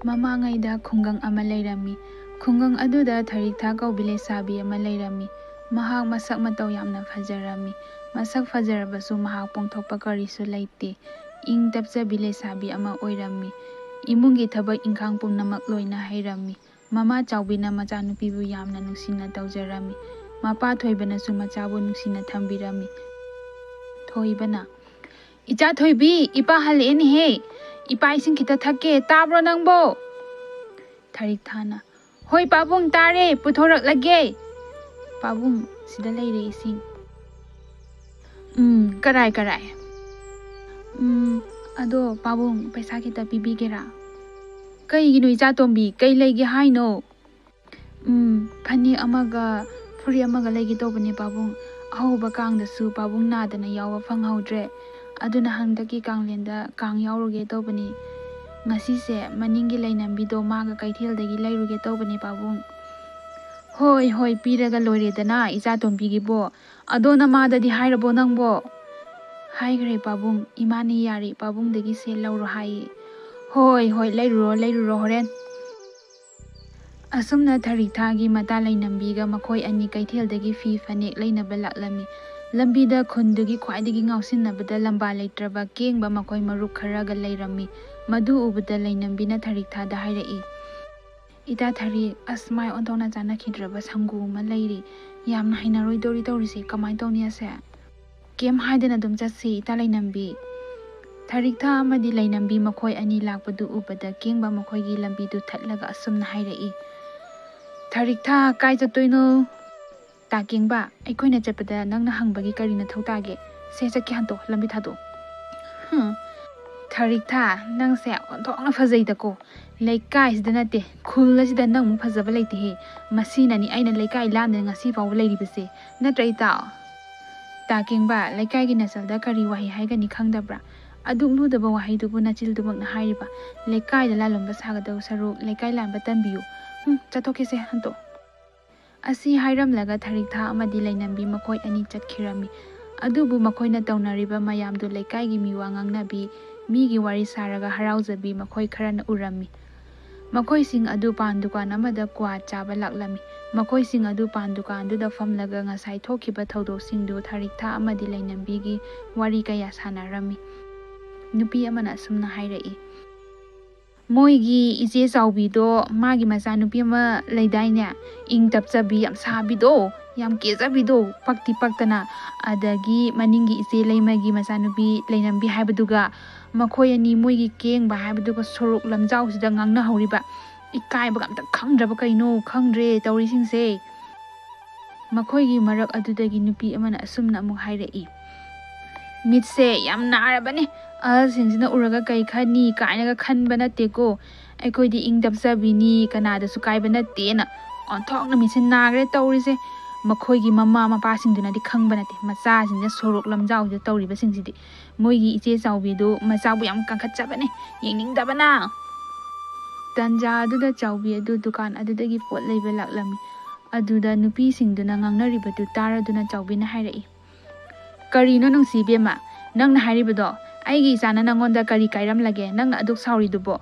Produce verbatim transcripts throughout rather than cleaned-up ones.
ꯃꯃꯥꯡꯉꯩꯗ ꯈꯨꯡꯒꯪ ꯑꯃ ꯂꯩꯔꯝꯃꯤ꯫ ꯈꯨꯡꯒꯪ ꯑꯗꯨꯗ ꯊꯔꯤꯛꯊꯥ ꯀꯧꯕꯤ ꯂꯩꯁꯥꯕꯤ ꯑꯃ ꯂꯩꯔꯝꯃꯤ꯫ ꯃꯍꯥꯛ ꯃꯁꯛ ꯃꯇꯧ ꯌꯥꯝꯅ ꯐꯖꯔꯝꯃꯤ꯫ ꯃꯁꯛ ꯐꯖꯔꯕꯁꯨ ꯃꯍꯥꯛ ꯄꯣꯡꯊꯣꯛꯄ ꯀꯔꯤꯁꯨ ꯂꯩꯇꯦ꯫ ꯏꯪ ꯇꯞꯆꯕꯤ ꯂꯩꯁꯥꯕꯤ ꯑꯃ ꯑꯣꯏꯔꯝꯃꯤ꯫ ꯏꯃꯨꯡꯒꯤ ꯊꯕꯛ ꯏꯪꯈꯥꯡ ꯄꯨꯝꯅꯃꯛ ꯂꯣꯏꯅ ꯍꯩꯔꯝꯃꯤ꯫ ꯃꯃꯥ ꯆꯥꯎꯕꯤꯅ ꯃꯆꯥꯅꯨꯄꯤꯕꯨ ꯌꯥꯝꯅ ꯅꯨꯡꯁꯤꯅ ꯇꯧꯖꯔꯝꯃꯤ꯫ ꯃꯄꯥ ꯊꯣꯏꯕꯅꯁꯨ ꯃꯆꯥꯕꯨ ꯅꯨꯡꯁꯤꯅ ꯊꯝꯕꯤꯔꯝꯃꯤ꯫ ꯊꯣꯏꯕꯅ, "ꯏꯆꯥ ꯊꯣꯏꯕꯤ, ꯏꯄꯥ ꯍꯜꯂꯛꯑꯦꯅꯦꯍꯦ꯫ ꯏꯄꯥ ꯏꯁꯤꯡ ꯈꯤꯇ ꯊꯛꯀꯦ, ꯇꯥꯕ꯭ꯔꯣ ꯅꯪꯕꯣ?" ꯊꯔꯤꯛꯊꯥꯅ, "ꯍꯣꯏ ꯄꯥꯕꯨꯡ, ꯇꯥꯔꯦ, ꯄꯨꯊꯣꯔꯛꯂꯒꯦ꯫ ꯄꯥꯕꯨꯡ, ꯁꯤꯗ ꯂꯩꯔꯦ ꯏꯁꯤꯡ꯫ ꯎꯝ, ꯀꯔꯥꯏ, ꯀꯔꯥꯏ? ꯎꯝ, ꯑꯗꯣ ꯄꯥꯕꯨꯡ, ꯄꯩꯁꯥ ꯈꯤꯇ ꯄꯤꯕꯤꯒꯦꯔꯥ?" "ꯀꯩꯒꯤꯅꯣ ꯏꯆꯥ ꯇꯣꯝꯕꯤ, ꯀꯩ ꯂꯩꯒꯦ ꯍꯥꯏꯅꯣ?" "ꯎꯝ, ꯐꯅꯦꯛ ꯑꯃꯒ ꯐꯨꯔꯤꯠ ꯑꯃꯒ ꯂꯩꯒꯦ ꯇꯧꯕꯅꯦ ꯄꯥꯕꯨꯡ꯫ ꯑꯍꯧꯕ ꯀꯥꯡꯗꯁꯨ ꯄꯥꯕꯨꯡ ꯅꯥꯗꯅ ꯌꯥꯎꯕ ꯐꯪꯍꯧꯗ꯭ꯔꯦ꯫ ꯑꯗꯨꯅ ꯍꯟꯗꯛꯀꯤ ꯀꯥꯡꯂꯦꯟꯗ ꯀꯥꯡ ꯌꯥꯎꯔꯨꯒꯦ ꯇꯧꯕꯅꯤ꯫ ꯉꯁꯤꯁꯦ ꯃꯅꯤꯡꯒꯤ ꯂꯩꯅꯝꯕꯤꯗꯣ ꯃꯥꯒ ꯀꯩꯊꯦꯜꯗꯒꯤ ꯂꯩꯔꯨꯒꯦ ꯇꯧꯕꯅꯦ ꯄꯥꯕꯨꯡ꯫" "ꯍꯣꯏ, ꯍꯣꯏ, ꯄꯤꯔꯒ ꯂꯣꯏꯔꯦꯗꯅ ꯏꯆꯥ ꯇꯣꯝꯕꯤꯒꯤꯕꯣ꯫ ꯑꯗꯣ ꯅꯃꯥꯗꯗꯤ ꯍꯥꯏꯔꯕꯣ ꯅꯪꯕꯣ?" "ꯍꯥꯏꯈ꯭ꯔꯦ ꯄꯥꯕꯨꯡ, ꯏꯃꯥꯅ ꯌꯥꯔꯦ, ꯄꯥꯕꯨꯡꯗꯒꯤ ꯁꯦꯜ ꯂꯧꯔꯣ ꯍꯥꯏꯌꯦ꯫" "ꯍꯣꯏ, ꯍꯣꯏ, ꯂꯩꯔꯨꯔꯣ, ꯂꯩꯔꯨꯔꯣ ꯍꯣꯔꯦꯟ꯫" ꯑꯁꯨꯝꯅ ꯊꯔꯤꯛꯊꯥꯒꯤ ꯃꯇꯥ ꯂꯩꯅꯝꯕꯤꯒ ꯃꯈꯣꯏ ꯑꯅꯤ ꯀꯩꯊꯦꯜꯗꯒꯤ ꯐꯤ ꯐꯅꯦꯛ ꯂꯩꯅꯕ ꯂꯥꯛꯂꯝꯃꯤ꯫ ꯂꯝꯕꯤꯗ ꯈꯨꯟꯗꯨꯒꯤ ꯈ꯭ꯋꯥꯏꯗꯒꯤ ꯉꯥꯎꯁꯤꯟꯅꯕꯗ ꯂꯝꯕꯥ ꯂꯩꯇ꯭ꯔꯕ ꯀꯦꯡꯕ ꯃꯈꯣꯏ ꯃꯔꯨꯞ ꯈꯔꯒ ꯂꯩꯔꯝꯃꯤ꯫ ꯃꯗꯨ ꯎꯕꯗ ꯂꯩꯅꯝꯕꯤꯅ ꯊꯔꯤꯛꯊꯥꯗ ꯍꯥꯏꯔꯛꯏ, "ꯏꯇꯥ ꯊꯔꯤꯛ, ꯑꯁ, ꯃꯥꯏ ꯑꯣꯟꯊꯣꯛꯅ ꯆꯥꯅꯈꯤꯗ꯭ꯔꯕ ꯁꯪꯒꯨ ꯑꯃ ꯂꯩꯔꯤ꯫ ꯌꯥꯝꯅ ꯍꯩꯅꯔꯣꯏꯗꯧꯔꯤ ꯇꯧꯔꯤꯁꯦ, ꯀꯃꯥꯏꯅ ꯇꯧꯅꯤ ꯑꯁꯦ?" "ꯀꯩꯝ ꯍꯥꯏꯗꯅ ꯑꯗꯨꯝ ꯆꯠꯁꯤ, ꯏꯇꯥ ꯂꯩꯅꯝꯕꯤ꯫" ꯊꯔꯤꯛꯊꯥ ꯑꯃꯗꯤ ꯂꯩꯅꯝꯕꯤ ꯃꯈꯣꯏ ꯑꯅꯤ ꯂꯥꯛꯄꯗꯨ ꯎꯕꯗ ꯀꯦꯡꯕ ꯃꯈꯣꯏꯒꯤ ꯂꯝꯕꯤꯗꯨ ꯊꯠꯂꯒ ꯑꯁꯨꯝꯅ ꯍꯥꯏꯔꯛꯏ, "ꯊꯔꯤꯛꯊꯥ, ꯀꯥꯏ ꯆꯠꯇꯣꯏꯅꯣ?" "ꯇꯥ ꯀꯦꯡꯕ, ꯑꯩꯈꯣꯏꯅ ꯆꯠꯄꯗ ꯅꯪꯅ ꯍꯪꯕꯒꯤ ꯀꯔꯤ ꯅꯊꯧ ꯇꯥꯒꯦ? ꯁꯦ, ꯆꯠꯀꯦ ꯍꯟꯇꯣ, ꯂꯝꯕꯤ ꯊꯥꯗꯣꯛꯑꯣ꯫" "ꯍꯨꯝ, ꯊꯔꯤꯛꯊꯥ, ꯅꯪꯁꯦ ꯑꯣꯟꯊꯣꯛꯅ ꯐꯖꯩꯗꯀꯣ꯫ ꯂꯩꯀꯥꯏꯁꯤꯗ ꯅꯠꯇꯦ, ꯈꯨꯜ ꯑꯁꯤꯗ ꯅꯪꯃꯨꯛ ꯐꯖꯕ ꯂꯩꯇꯦꯍꯦ꯫ ꯃꯁꯤꯅꯅꯤ ꯑꯩꯅ ꯂꯩꯀꯥꯏ ꯂꯥꯟꯗꯅ ꯉꯁꯤ ꯐꯥꯎꯕ ꯂꯩꯔꯤꯕꯁꯦ꯫ ꯅꯠꯇ꯭ꯔ ꯏꯇꯥꯎ?" "ꯇꯥ ꯀꯦꯡꯕ, ꯂꯩꯀꯥꯏꯒꯤ ꯅꯆꯜꯗ ꯀꯔꯤ ꯋꯥꯍꯩ ꯍꯥꯏꯒꯅꯤ ꯈꯪꯗꯕ꯭ꯔꯥ? ꯑꯗꯨꯛ ꯂꯨꯗꯕ ꯋꯥꯍꯩꯗꯨꯕꯨ ꯅꯆꯤꯜꯗꯨꯃꯛꯅ ꯍꯥꯏꯔꯤꯕ? ꯂꯩꯀꯥꯏꯗ ꯂꯥꯜꯂꯝꯕ ꯁꯥꯒꯗꯧ ꯁꯔꯨꯛ ꯂꯩꯀꯥꯏ ꯂꯥꯟꯕ ꯇꯝꯕꯤꯌꯨ꯫ ꯍꯨꯝ, ꯆꯠꯊꯣꯛꯀꯦꯁꯦ, ꯍꯟꯇꯣ꯫" ꯑꯁꯤ ꯍꯥꯏꯔꯝꯂꯒ ꯊꯔꯤꯛꯊꯥ ꯑꯃꯗꯤ ꯂꯩꯅꯝꯕꯤ ꯃꯈꯣꯏ ꯑꯅꯤ ꯆꯠꯈꯤꯔꯝꯃꯤ꯫ ꯑꯗꯨꯕꯨ ꯃꯈꯣꯏꯅ ꯇꯧꯅꯔꯤꯕ ꯃꯌꯥꯝꯗꯨ ꯂꯩꯀꯥꯏꯒꯤ ꯃꯤꯋꯥ ꯉꯥꯡꯅꯕꯤ, ꯃꯤꯒꯤ ꯋꯥꯔꯤ ꯁꯥꯔꯒ ꯍꯔꯥꯎꯖꯕꯤ ꯃꯈꯣꯏ ꯈꯔꯅ ꯎꯔꯝꯃꯤ꯫ ꯃꯈꯣꯏꯁꯤꯡ ꯑꯗꯨ ꯄꯥꯟ ꯗꯨꯀꯥꯟ ꯑꯃꯗ ꯀ꯭ꯋꯥ ꯆꯥꯕ ꯂꯥꯛꯂꯝꯃꯤ꯫ ꯃꯈꯣꯏꯁꯤꯡ ꯑꯗꯨ ꯄꯥꯟ ꯗꯨꯀꯥꯟꯗꯨꯗ ꯐꯝꯂꯒ ꯉꯁꯥꯏ ꯊꯣꯛꯈꯤꯕ ꯊꯧꯗꯣꯛꯁꯤꯡꯗꯨ ꯊꯥꯔꯤꯛꯊꯥ ꯑꯃꯗꯤ ꯂꯩꯅꯝꯕꯤꯒꯤ ꯋꯥꯔꯤ ꯀꯌꯥ ꯁꯥꯟꯅꯔꯝꯃꯤ꯫ ꯅꯨꯄꯤ ꯑꯃꯅ ꯑꯁꯨꯝꯅ ꯍꯥꯏꯔꯛꯏ, "ꯃꯣꯏꯒꯤ ꯏꯆꯦ ꯆꯥꯎꯕꯤꯗꯣ, ꯃꯥꯒꯤ ꯃꯆꯥꯅꯨꯄꯤ ꯑꯃ ꯂꯩꯗꯥꯏꯅꯦ, ꯏꯪ ꯇꯞꯆꯕꯤ, ꯌꯥꯝ ꯁꯥꯕꯤꯗꯣ, ꯌꯥꯝ ꯀꯦꯖꯕꯤꯗꯣ, ꯄꯛꯇꯤ ꯄꯛꯇꯅ, ꯑꯗꯒꯤ ꯃꯅꯤꯡꯒꯤ ꯏꯆꯦ ꯂꯩꯃꯒꯤ ꯃꯆꯥꯅꯨꯄꯤ ꯂꯩꯅꯝꯕꯤ ꯍꯥꯏꯕꯗꯨꯒ, ꯃꯈꯣꯏ ꯑꯅꯤ ꯃꯣꯏꯒꯤ ꯀꯦꯡꯕ ꯍꯥꯏꯕꯗꯨꯒ ꯁꯣꯔꯣꯛ ꯂꯝꯖꯥꯎꯁꯤꯗ ꯉꯥꯡꯅꯍꯧꯔꯤꯕ꯫ ꯏꯀꯥꯏꯕꯒ ꯑꯝꯇ ꯈꯪꯗ꯭ꯔꯕ ꯀꯩꯅꯣ ꯈꯪꯗ꯭ꯔꯦ ꯇꯧꯔꯤꯁꯤꯡꯁꯦ꯫" ꯃꯈꯣꯏꯒꯤ ꯃꯔꯛ ꯑꯗꯨꯗꯒꯤ ꯅꯨꯄꯤ ꯑꯃꯅ ꯑꯁꯨꯝꯅ ꯑꯃꯨꯛ ꯍꯥꯏꯔꯛꯏ, "ꯃꯤꯠꯁꯦ ꯌꯥꯝ ꯅꯥꯔꯕꯅꯤ, ꯑꯍꯜꯁꯤꯡꯁꯤꯅ ꯎꯔꯒ ꯀꯩ ꯈꯟꯅꯤ ꯀꯥꯏꯅꯒ ꯈꯟꯕ ꯅꯠꯇꯦꯀꯣ꯫ ꯑꯩꯈꯣꯏꯗꯤ ꯏꯪ ꯇꯞꯆꯕꯤꯅꯤ, ꯀꯅꯥꯗꯁꯨ ꯀꯥꯏꯕ ꯅꯠꯇꯦꯅ ꯑꯣꯟꯊꯣꯛꯅ ꯃꯤꯠꯁꯦ ꯅꯥꯈ꯭ꯔꯦ ꯇꯧꯔꯤꯁꯦ꯫ ꯃꯈꯣꯏꯒꯤ ꯃꯃꯥ ꯃꯄꯥꯁꯤꯡꯗꯨꯅꯗꯤ ꯈꯪꯕ ꯅꯠꯇꯦ, ꯃꯆꯥꯁꯤꯡꯁꯦ ꯁꯣꯔꯣꯛ ꯂꯝꯖꯥꯎꯁꯤꯗ ꯇꯧꯔꯤꯕꯁꯤꯡꯁꯤꯗꯤ꯫ ꯃꯣꯏꯒꯤ ꯏꯆꯦ ꯆꯥꯎꯕꯤꯗꯨ ꯃꯆꯥꯕꯨ ꯌꯥꯝ ꯀꯟꯈꯠꯆꯕꯅꯦ, ꯌꯦꯡꯅꯤꯡꯗꯕꯅ꯫" ꯇꯟꯖꯥ ꯑꯗꯨꯗ ꯆꯥꯎꯕꯤ ꯑꯗꯨ ꯗꯨꯀꯥꯟ ꯑꯗꯨꯗꯒꯤ ꯄꯣꯠ ꯂꯩꯕ ꯂꯥꯛꯂꯝꯃꯤ꯫ ꯑꯗꯨꯗ ꯅꯨꯄꯤꯁꯤꯡꯗꯨꯅ ꯉꯥꯡꯅꯔꯤꯕꯗꯨ ꯇꯥꯔꯗꯨꯅ ꯆꯥꯎꯕꯤꯅ ꯍꯥꯏꯔꯛꯏ, "ꯀꯔꯤꯅꯣ ꯅꯨꯡꯁꯤ ꯏꯕꯦꯝꯃ, ꯅꯪꯅ ꯍꯥꯏꯔꯤꯕꯗꯣ? ꯑꯩꯒꯤ ꯏꯆꯥꯅ ꯅꯪꯉꯣꯟꯗ ꯀꯔꯤ ꯀꯥꯏꯔꯝꯂꯒꯦ, ꯅꯪꯅ ꯑꯗꯨꯛ ꯁꯥꯎꯔꯤꯗꯨꯕꯣ?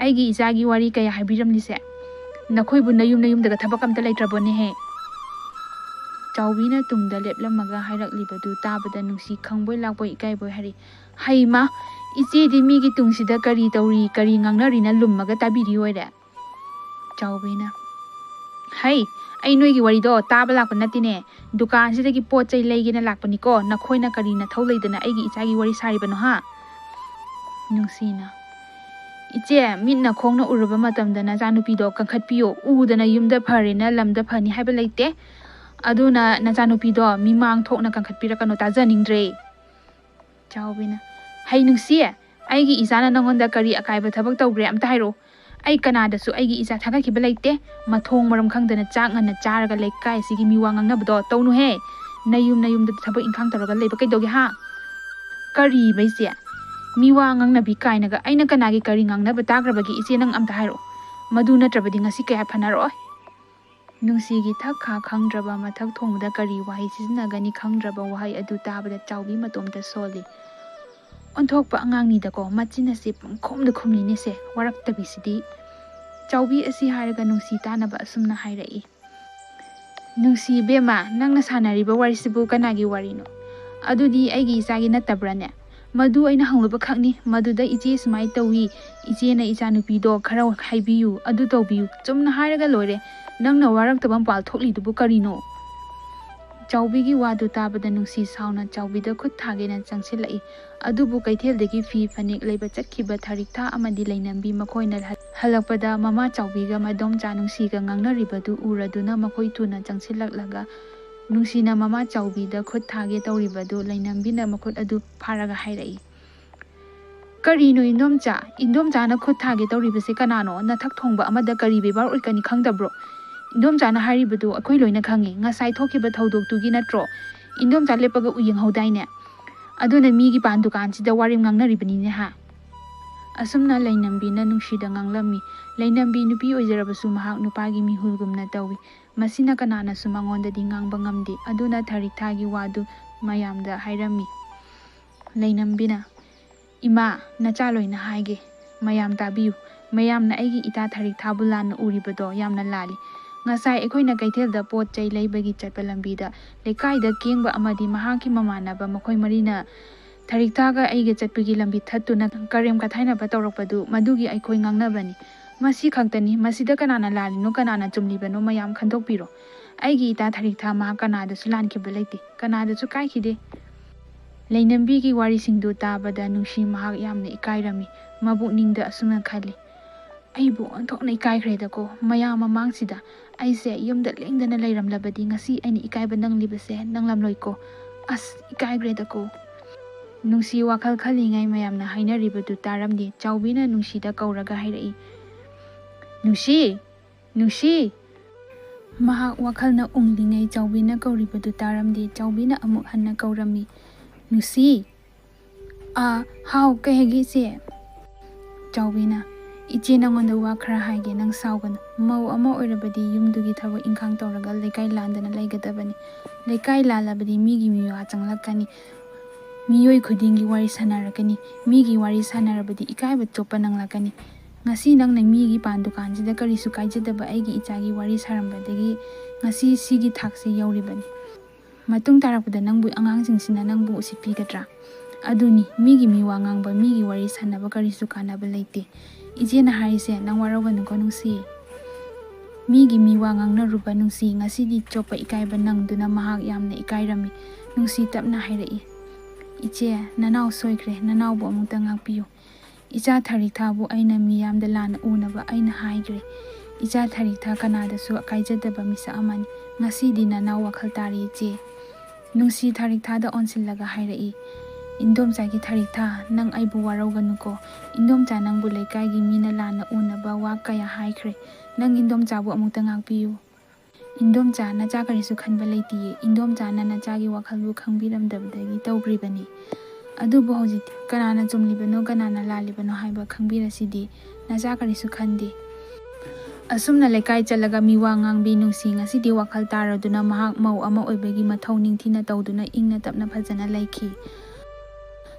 ꯑꯩꯒꯤ ꯏꯆꯥꯒꯤ ꯋꯥꯔꯤ ꯀꯌꯥ ꯍꯥꯏꯕꯤꯔꯝꯂꯤꯁꯦ? ꯅꯈꯣꯏꯕꯨ ꯅꯌꯨꯝ ꯅꯌꯨꯝꯗꯒ ꯊꯕꯛ ꯑꯝꯇ ꯂꯩꯇ꯭ꯔꯕꯣꯅꯦꯍꯦ?" ꯆꯥꯎꯕꯤꯅ ꯇꯨꯡꯗ ꯂꯦꯞꯂꯝꯃꯒ ꯍꯥꯏꯔꯛꯂꯤꯕꯗꯨ ꯇꯥꯕꯗ ꯅꯨꯡꯁꯤ ꯈꯪꯕꯣꯏ ꯂꯥꯛꯄꯣꯏ ꯏꯀꯥꯏꯕꯣꯏ ꯍꯥꯏꯔꯤ, "ꯍꯩꯃꯥ, ꯏꯆꯦꯗꯤ ꯃꯤꯒꯤ ꯇꯨꯡꯁꯤꯗ ꯀꯔꯤ ꯇꯧꯔꯤ, ꯀꯔꯤ ꯉꯥꯡꯅꯔꯤꯅ ꯂꯨꯝꯃꯒ ꯇꯥꯕꯤꯔꯤ ꯑꯣꯏꯔꯦ?" ꯆꯥꯎꯕꯤꯅ, "ꯍꯩ, ꯑꯩ ꯅꯣꯏꯒꯤ ꯋꯥꯔꯤꯗꯣ ꯇꯥꯕ ꯂꯥꯛꯄ ꯅꯠꯇꯦꯅꯦ, ꯗꯨꯀꯥꯟꯁꯤꯗꯒꯤ ꯄꯣꯠ ꯆꯩ ꯂꯩꯒꯦꯅ ꯂꯥꯛꯄꯅꯤꯀꯣ, ꯅꯈꯣꯏꯅ ꯀꯔꯤ ꯅꯊꯧ ꯂꯩꯗꯅ ꯑꯩꯒꯤ ꯏꯆꯥꯒꯤ ꯋꯥꯔꯤ ꯁꯥꯔꯤꯕꯅꯣ ꯍꯥ?" ꯅꯨꯡꯁꯤꯅ, "ꯏꯆꯦ, ꯃꯤꯠꯅ ꯈꯣꯡꯅ ꯎꯔꯕ ꯃꯇꯝꯗ ꯅꯆꯥꯅꯨꯄꯤꯗꯣ ꯀꯟꯈꯠꯄꯤꯌꯣ, ꯎꯗꯅ ꯌꯨꯝꯗ ꯐꯔꯦꯅ ꯂꯝꯗ ꯐꯅꯤ ꯍꯥꯏꯕ ꯂꯩꯇꯦ, ꯑꯗꯨꯅ ꯅꯆꯥꯅꯨꯄꯤꯗꯣ ꯃꯤꯃꯥꯡ ꯊꯣꯛꯅ ꯀꯟꯈꯠꯄꯤꯔꯛꯀꯅꯨ, ꯇꯥꯖꯅꯤꯡꯗ꯭ꯔꯦ꯫" ꯆꯥꯎꯕꯤꯅ, "ꯍꯩ ꯅꯨꯡꯁꯤ, ꯑꯩꯒꯤ ꯏꯆꯥꯅ ꯅꯪꯉꯣꯟꯗ ꯀꯔꯤ ꯑꯀꯥꯏꯕ ꯊꯕꯛ ꯇꯧꯈ꯭ꯔꯦ ꯑꯝꯇ ꯍꯥꯏꯔꯛꯑꯣ꯫ ꯑꯩ ꯀꯅꯥꯗꯁꯨ ꯑꯩꯒꯤ ꯏꯆꯥ ꯊꯥꯒꯠꯈꯤꯕ ꯂꯩꯇꯦ꯫ ꯃꯊꯣꯡ ꯃꯔꯝ ꯈꯪꯗꯅ ꯆꯥꯛ ꯉꯟꯅ ꯆꯥꯔꯒ ꯂꯩꯀꯥꯏ ꯑꯁꯤꯒꯤ ꯃꯤꯋꯥ ꯉꯥꯡꯅꯕꯗꯣ ꯇꯧꯅꯨꯍꯦ꯫ ꯅꯌꯨꯝ ꯅꯌꯨꯝꯗ ꯊꯕꯛ ꯏꯪꯈꯥꯡ ꯇꯧꯔꯒ ꯂꯩꯕ ꯀꯩꯗꯧꯒꯦ ꯍꯥ?" "ꯀꯔꯤꯕ ꯏꯆꯦ? ꯃꯤꯋꯥ ꯉꯥꯡꯅꯕꯤ ꯀꯥꯏꯅꯒ, ꯑꯩꯅ ꯀꯅꯥꯒꯤ ꯀꯔꯤ ꯉꯥꯡꯅꯕ ꯇꯥꯈ꯭ꯔꯕꯒꯦ ꯏꯆꯦ, ꯅꯪ ꯑꯝꯇ ꯍꯥꯏꯔꯛꯑꯣ꯫ ꯃꯗꯨ ꯅꯠꯇ꯭ꯔꯕꯗꯤ ꯉꯁꯤ ꯀꯌꯥ ꯐꯅꯔꯣꯏ꯫" ꯅꯨꯡꯁꯤꯒꯤ ꯊꯛ ꯈꯥ ꯈꯪꯗ꯭ꯔꯕ ꯃꯊꯛ ꯊꯣꯡꯕꯗ ꯀꯔꯤ ꯋꯥꯍꯩ ꯁꯤꯖꯤꯟꯅꯒꯅꯤ ꯈꯪꯗ꯭ꯔꯕ ꯋꯥꯍꯩ ꯑꯗꯨ ꯇꯥꯕꯗ ꯆꯥꯎꯕꯤ ꯃꯇꯣꯝꯇ ꯁꯣꯜꯂꯤ꯫ "ꯑꯣꯟꯊꯣꯛꯄ ꯑꯉꯥꯡꯅꯤꯗꯀꯣ, ꯃꯆꯤꯟ ꯑꯁꯤ ꯄꯪꯈꯨꯝꯗ ꯈꯨꯝꯂꯤꯅꯦꯁꯦ, ꯋꯥꯔꯛꯇꯕꯤꯁꯤꯗꯤ꯫" ꯆꯥꯎꯕꯤ ꯑꯁꯤ ꯍꯥꯏꯔꯒ ꯅꯨꯡꯁꯤ ꯇꯥꯅꯕ ꯑꯁꯨꯝꯅ ꯍꯥꯏꯔꯛꯏ꯫ "ꯅꯨꯡꯁꯤ ꯏꯕꯦꯝꯃ, ꯅꯪꯅ ꯁꯥꯟꯅꯔꯤꯕ ꯋꯥꯔꯤꯁꯤꯕꯨ ꯀꯅꯥꯒꯤ ꯋꯥꯔꯤꯅꯣ? ꯑꯗꯨꯗꯤ ꯑꯩꯒꯤ ꯏꯆꯥꯒꯤ ꯅꯠꯇꯕ꯭ꯔꯥꯅꯦ? ꯃꯗꯨ ꯑꯩꯅ ꯍꯪꯂꯨꯕ ꯈꯛꯅꯤ꯫ ꯃꯗꯨꯗ ꯏꯆꯦ ꯁꯨꯃꯥꯏꯅ ꯇꯧꯏ, ꯏꯆꯦꯅ ꯏꯆꯥꯅꯨꯄꯤꯗꯣ ꯈꯔ ꯍꯥꯏꯕꯤꯌꯨ, ꯑꯗꯨ ꯇꯧꯕꯤꯌꯨ, ꯆꯨꯝꯅ ꯍꯥꯏꯔꯒ ꯂꯣꯏꯔꯦ꯫ ꯅꯪꯅ ꯋꯥꯔꯛꯇꯕ ꯃꯄꯥꯜ ꯊꯣꯛꯂꯤꯗꯨꯕꯨ ꯀꯔꯤꯅꯣ?" ꯆꯥꯎꯕꯤꯒꯤ ꯋꯥꯗꯨ ꯇꯥꯕꯗ ꯅꯨꯡꯁꯤ ꯁꯥꯎꯅ ꯆꯥꯎꯕꯤꯗ ꯈꯨꯠ ꯊꯥꯒꯦꯅ ꯆꯪꯁꯤꯜꯂꯛꯏ꯫ ꯑꯗꯨꯕꯨ ꯀꯩꯊꯦꯜꯗꯒꯤ ꯐꯤ ꯐꯅꯦꯛ ꯂꯩꯕ ꯆꯠꯈꯤꯕ ꯊꯔꯤꯛꯊꯥ ꯑꯃꯗꯤ ꯂꯩꯅꯝꯕꯤ ꯃꯈꯣꯏꯅ ꯍꯜ-, ꯍꯜꯂꯛꯄꯗ ꯃꯃꯥ ꯆꯥꯎꯕꯤꯒ ꯃꯗꯣꯝꯆꯥ ꯅꯨꯡꯁꯤꯒ ꯉꯥꯡꯅꯔꯤꯕꯗꯨ ꯎꯔꯗꯨꯅ ꯃꯈꯣꯏ ꯊꯨꯅ ꯆꯪꯁꯤꯜꯂꯛꯂꯒ ꯅꯨꯡꯁꯤꯅ ꯃꯃꯥ ꯆꯥꯎꯕꯤꯗ ꯈꯨꯠ ꯊꯥꯒꯦ ꯇꯧꯔꯤꯕꯗꯨ ꯂꯩꯅꯝꯕꯤꯅ ꯃꯈꯨꯠ ꯑꯗꯨ ꯐꯥꯔꯒ ꯍꯥꯏꯔꯛꯏ꯫ "ꯀꯔꯤꯅꯣ ꯏꯟꯗꯣꯝꯆꯥ? ꯏꯟꯗꯣꯝꯆꯥꯅ ꯈꯨꯠ ꯊꯥꯒꯦ ꯇꯧꯔꯤꯕꯁꯦ ꯀꯅꯥꯅꯣ? ꯅꯊꯛ ꯊꯣꯡꯕ ꯑꯃꯗ ꯀꯔꯤ ꯕꯦꯕꯥꯔ ꯑꯣꯏꯀꯅꯤ ꯈꯪꯗꯕ꯭ꯔꯣ? ꯏꯟꯗꯣꯝꯆꯥꯅ ꯍꯥꯏꯔꯤꯕꯗꯨ ꯑꯩꯈꯣꯏ ꯂꯣꯏꯅ ꯈꯪꯉꯤ꯫ ꯉꯁꯥꯏ ꯊꯣꯛꯈꯤꯕ ꯊꯧꯗꯣꯛꯇꯨꯒꯤ ꯅꯠꯇ꯭ꯔꯣ? ꯏꯟꯗꯣꯝꯆꯥ ꯂꯦꯞꯄꯒ ꯎ ꯌꯦꯡꯍꯧꯗꯥꯏꯅꯦ? ꯑꯗꯨꯅ ꯃꯤꯒꯤ ꯄꯥꯟ ꯗꯨꯀꯥꯟꯁꯤꯗ ꯋꯥꯔꯦꯝ ꯉꯥꯡꯅꯔꯤꯕꯅꯤꯅꯦ ꯍꯥ?" ꯑꯁꯨꯝꯅ ꯂꯩꯅꯝꯕꯤꯅ ꯅꯨꯡꯁꯤꯗ ꯉꯥꯡꯂꯝꯃꯤ꯫ ꯂꯩꯅꯝꯕꯤ ꯅꯨꯄꯤ ꯑꯣꯏꯖꯔꯕꯁꯨ ꯃꯍꯥꯛ ꯅꯨꯄꯥꯒꯤ ꯃꯤꯍꯨꯜꯒꯨꯝꯅ ꯇꯧꯏ꯫ ꯃꯁꯤꯅ ꯀꯅꯥꯅꯁꯨ ꯃꯉꯣꯟꯗꯗꯤ ꯉꯥꯡꯕ ꯉꯝꯗꯦ꯫ ꯑꯗꯨꯅ ꯊꯔꯤꯛꯊꯥꯒꯤ ꯋꯥꯗꯨ ꯃꯌꯥꯝꯗ ꯍꯥꯏꯔꯝꯃꯤ꯫ ꯂꯩꯅꯝꯕꯤꯅ, "ꯏꯃꯥ, ꯅꯆꯥ ꯂꯣꯏꯅ ꯍꯥꯏꯒꯦ꯫ ꯃꯌꯥꯝ ꯇꯥꯕꯤꯌꯨ꯫ ꯃꯌꯥꯝꯅ ꯑꯩꯒꯤ ꯏꯇꯥ ꯊꯔꯤꯛꯊꯥꯕꯨ ꯂꯥꯟꯅ ꯎꯔꯤꯕꯗꯣ ꯌꯥꯝꯅ ꯂꯥꯜꯂꯤ꯫ ꯉꯁꯥꯏ ꯑꯩꯈꯣꯏꯅ ꯀꯩꯊꯦꯜꯗ ꯄꯣꯠ ꯆꯩ ꯂꯩꯕꯒꯤ ꯆꯠꯄ ꯂꯝꯕꯤꯗ ꯂꯩꯀꯥꯏꯗ ꯀꯦꯡꯕ ꯑꯃꯗꯤ ꯃꯍꯥꯛꯀꯤ ꯃꯃꯥꯟꯅꯕ ꯃꯈꯣꯏ ꯃꯔꯤꯅ ꯊꯔꯤꯛꯊꯥꯒ ꯑꯩꯒ ꯆꯠꯄꯒꯤ ꯂꯝꯕꯤ ꯊꯠꯇꯨꯅ ꯀꯔꯦꯝ ꯀꯊꯥꯏꯅꯕ ꯇꯧꯔꯛꯄꯗꯨ ꯃꯗꯨꯒꯤ ꯑꯩꯈꯣꯏ ꯉꯥꯡꯅꯕꯅꯤ꯫ ꯃꯁꯤ ꯈꯛꯇꯅꯤ꯫ ꯃꯁꯤꯗ ꯀꯅꯥꯅ ꯂꯥꯜꯂꯤꯅꯣ, ꯀꯅꯥꯅ ꯆꯨꯝꯂꯤꯕꯅꯣ ꯃꯌꯥꯝ ꯈꯟꯗꯣꯛꯄꯤꯔꯣ꯫ ꯑꯩꯒꯤ ꯏꯇꯥ ꯊꯔꯤꯛꯊꯥ ꯃꯍꯥꯛ ꯀꯅꯥꯗꯁꯨ ꯂꯥꯟꯈꯤꯕ ꯂꯩꯇꯦ, ꯀꯅꯥꯗꯁꯨ ꯀꯥꯏꯈꯤꯗꯦ꯫" ꯂꯩꯅꯝꯕꯤꯒꯤ ꯋꯥꯔꯤꯁꯤꯡꯗꯨ ꯇꯥꯕꯗ ꯅꯨꯡꯁꯤ ꯃꯍꯥꯛ ꯌꯥꯝꯅ ꯏꯀꯥꯏꯔꯝꯃꯤ꯫ ꯃꯕꯨꯛꯅꯤꯡꯗ ꯑꯁꯨꯝꯅ ꯈꯜꯂꯤ, "ꯑꯩꯕꯨ ꯑꯣꯟꯊꯣꯛꯅ ꯏꯀꯥꯏꯈ꯭ꯔꯦꯗꯀꯣ꯫ ꯃꯌꯥꯝ ꯃꯃꯥꯡꯁꯤꯗ ꯑꯩꯁꯦ ꯌꯨꯝꯗ ꯂꯦꯡꯗꯅ ꯂꯩꯔꯝꯂꯕꯗꯤ ꯉꯁꯤ ꯑꯩꯅ ꯏꯀꯥꯏꯕ ꯅꯪꯂꯤꯕꯁꯦ ꯅꯪꯂꯝꯂꯣꯏꯀꯣ꯫ ꯑꯁ, ꯏꯀꯥꯏꯈ꯭ꯔꯦꯗꯀꯣ꯫" ꯅꯨꯡꯁꯤ ꯋꯥꯈꯜ ꯈꯜꯂꯤꯉꯩ ꯃꯌꯥꯝꯅ ꯍꯥꯏꯅꯔꯤꯕꯗꯨ ꯇꯥꯔꯝꯗꯦ꯫ ꯆꯥꯎꯕꯤꯅ ꯅꯨꯡꯁꯤꯗ ꯀꯧꯔꯒ ꯍꯥꯏꯔꯛꯏ, "ꯅꯨꯡꯁꯤ! ꯅꯨꯡꯁꯤ!" ꯃꯍꯥꯛ ꯋꯥꯈꯜꯅ ꯎꯪꯂꯤꯉꯩ ꯆꯥꯎꯕꯤꯅ ꯀꯧꯔꯤꯕꯗꯨ ꯇꯥꯔꯝꯗꯦ꯫ ꯆꯥꯎꯕꯤꯅ ꯑꯃꯨꯛ ꯍꯟꯅ ꯀꯧꯔꯝꯃꯤ, "ꯅꯨꯡꯁꯤ!" "ꯑꯥ, ꯍꯥꯎ, ꯀꯩ ꯍꯥꯏꯒꯦ ꯏꯆꯦ?" ꯆꯥꯎꯕꯤꯅ, "ꯏꯆꯦ, ꯅꯉꯣꯟꯗ ꯋꯥ ꯈꯔ ꯍꯥꯏꯒꯦ, ꯅꯪ ꯁꯥꯎꯒꯅꯨ꯫ ꯃꯧ ꯑꯃ ꯑꯣꯏꯔꯕꯗꯤ ꯌꯨꯝꯗꯨꯒꯤ ꯊꯕꯛ ꯏꯪꯈꯥꯡ ꯇꯧꯔꯒ ꯂꯩꯀꯥꯏ ꯂꯥꯟꯗꯅ ꯂꯩꯒꯗꯕꯅꯤ꯫ ꯂꯩꯀꯥꯏ ꯂꯥꯜꯂꯕꯗꯤ ꯃꯤꯒꯤ ꯃꯤꯋꯥ ꯆꯪꯂꯛꯀꯅꯤ꯫ ꯃꯤꯑꯣꯏ ꯈꯨꯗꯤꯡꯒꯤ ꯋꯥꯔꯤ ꯁꯥꯟꯅꯔꯛꯀꯅꯤ꯫ ꯃꯤꯒꯤ ꯋꯥꯔꯤ ꯁꯥꯟꯅꯔꯕꯗꯤ ꯏꯀꯥꯏꯕ ꯆꯣꯞꯄ ꯅꯪꯂꯛꯀꯅꯤ꯫ ꯉꯁꯤ ꯅꯪꯅ ꯃꯤꯒꯤ ꯄꯥꯟ ꯗꯨꯀꯥꯟꯁꯤꯗ ꯀꯔꯤꯁꯨ ꯀꯥꯏꯖꯗꯕ ꯑꯩꯒꯤ ꯏꯆꯥꯒꯤ ꯋꯥꯔꯤ ꯁꯥꯔꯝꯕꯗꯒꯤ ꯉꯁꯤ ꯁꯤꯒꯤ ꯊꯥꯛꯁꯦ ꯌꯧꯔꯤꯕꯅꯤ꯫ ꯃꯇꯨꯡ ꯇꯥꯔꯛꯄꯗ ꯅꯪꯕꯨ ꯑꯉꯥꯡꯁꯤꯡꯁꯤꯅ ꯅꯪꯕꯨ ꯎꯁꯤꯠꯄꯤꯒꯗ꯭ꯔꯥ? ꯑꯗꯨꯅꯤ, ꯃꯤꯒꯤ ꯃꯤꯋꯥ ꯉꯥꯡꯕ, ꯃꯤꯒꯤ ꯋꯥꯔꯤ ꯁꯥꯟꯅꯕ ꯀꯔꯤꯁꯨ ꯀꯥꯟꯅꯕ ꯂꯩꯇꯦ꯫ ꯏꯆꯦꯅ ꯍꯥꯏꯔꯤꯁꯦ ꯅꯪ ꯋꯥꯔꯧꯒꯅꯨꯀꯣ ꯅꯨꯡꯁꯤ꯫ ꯃꯤꯒꯤ ꯃꯤꯋꯥ ꯉꯥꯡꯅꯔꯨꯕ ꯅꯨꯡꯁꯤ, ꯉꯁꯤꯗꯤ ꯆꯣꯞꯄ ꯏꯀꯥꯏꯕ ꯅꯪꯗꯨꯅ ꯃꯍꯥꯛ ꯌꯥꯝꯅ ꯏꯀꯥꯏꯔꯝꯃꯤ꯫ ꯅꯨꯡꯁꯤ ꯇꯞꯅ ꯍꯥꯏꯔꯛꯏ, "ꯏꯆꯦ, ꯅꯅꯥꯎ ꯁꯣꯏꯈ꯭ꯔꯦ, ꯅꯅꯥꯎꯕꯨ ꯑꯃꯨꯛꯇ ꯉꯥꯛꯄꯤꯌꯨ꯫ ꯏꯆꯥ ꯊꯔꯤꯛꯊꯥꯕꯨ ꯑꯩꯅ ꯃꯤꯌꯥꯝꯗ ꯂꯥꯟꯅ ꯎꯅꯕ ꯑꯩꯅ ꯍꯥꯏꯈ꯭ꯔꯦ꯫ ꯏꯆꯥ ꯊꯔꯤꯛꯊꯥ ꯀꯅꯥꯗꯁꯨ ꯀꯥꯏꯖꯗꯕ ꯃꯤꯁꯛ ꯑꯃꯅꯤ꯫ ꯉꯁꯤꯗꯤ ꯅꯅꯥꯎ ꯋꯥꯈꯜ ꯇꯥꯔꯦ ꯏꯆꯦ꯫" ꯅꯨꯡꯁꯤ ꯊꯔꯤꯛꯊꯥꯗ ꯑꯣꯟꯁꯤꯜꯂꯒ ꯍꯥꯏꯔꯛꯏ, "ꯏꯟꯗꯣꯝꯆꯥꯒꯤ ꯊꯔꯤꯛꯊꯥ, ꯅꯪ ꯑꯩꯕꯨ ꯋꯥꯔꯧꯒꯅꯨꯀꯣ꯫ ꯏꯟꯗꯣꯝꯆꯥ ꯅꯪꯕꯨ ꯂꯩꯀꯥꯏꯒꯤ ꯃꯤꯅ ꯂꯥꯟꯅ ꯎꯅꯕ ꯋꯥ ꯀꯌꯥ ꯍꯥꯏꯈ꯭ꯔꯦ꯫ ꯅꯪ ꯏꯟꯗꯣꯝꯆꯥꯕꯨ ꯑꯃꯨꯛꯇ ꯉꯥꯛꯄꯤꯌꯨ꯫" "ꯏꯟꯗꯣꯝꯆꯥ, ꯅꯆꯥ ꯀꯔꯤꯁꯨ ꯈꯟꯕ ꯂꯩꯇꯤꯌꯦ꯫ ꯏꯟꯗꯣꯝꯆꯥꯅ ꯅꯆꯥꯒꯤ ꯋꯥꯈꯜꯕꯨ ꯈꯪꯕꯤꯔꯝꯗꯕꯗꯒꯤ ꯇꯧꯈ꯭ꯔꯤꯕꯅꯤ꯫ ꯑꯗꯨꯕꯨ ꯍꯧꯖꯤꯛꯇꯤ ꯀꯅꯥꯅ ꯆꯨꯝꯂꯤꯕꯅꯣ, ꯀꯅꯥꯅ ꯂꯥꯜꯂꯤꯕꯅꯣ ꯍꯥꯏꯕ ꯈꯪꯕꯤꯔꯁꯤꯗꯤ꯫ ꯅꯆꯥ ꯀꯔꯤꯁꯨ ꯈꯟꯗꯦ꯫" ꯑꯁꯨꯝꯅ ꯂꯩꯀꯥꯏ ꯆꯠꯂꯒ ꯃꯤꯋꯥ ꯉꯥꯡꯕꯤ ꯅꯨꯡꯁꯤ ꯉꯁꯤꯗꯤ ꯋꯥꯈꯜ ꯇꯥꯔꯗꯨꯅ ꯃꯍꯥꯛ ꯃꯧ ꯑꯃ ꯑꯣꯏꯕꯒꯤ ꯃꯊꯧ ꯅꯤꯡꯊꯤꯅ ꯇꯧꯗꯨꯅ ꯏꯪꯅ ꯇꯞꯅ ꯐꯖꯅ ꯂꯩꯈꯤ꯫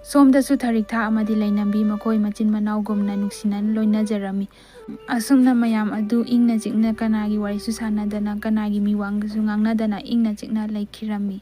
ꯁꯣꯝꯗꯁꯨ ꯊꯔꯤꯛꯊꯥ ꯑꯃꯗꯤ ꯂꯩꯅꯝꯕꯤ ꯃꯈꯣꯏ ꯃꯆꯤꯟ ꯃꯅꯥꯎꯒꯨꯝꯅ ꯅꯨꯡꯁꯤꯅꯅ ꯂꯣꯏꯅꯖꯔꯝꯃꯤ꯫ ꯑꯁꯨꯝꯅ ꯃꯌꯥꯝ ꯑꯗꯨ ꯏꯪꯅ ꯆꯤꯛꯅ ꯀꯅꯥꯒꯤ ꯋꯥꯔꯤꯁꯨ ꯁꯥꯟꯅꯗꯅ ꯀꯅꯥꯒꯤ ꯃꯤꯋꯥꯡꯒꯁꯨ ꯉꯥꯡꯅꯗꯅ ꯏꯪꯅ ꯆꯤꯛꯅ ꯂꯩꯈꯤꯔꯝꯃꯤ꯫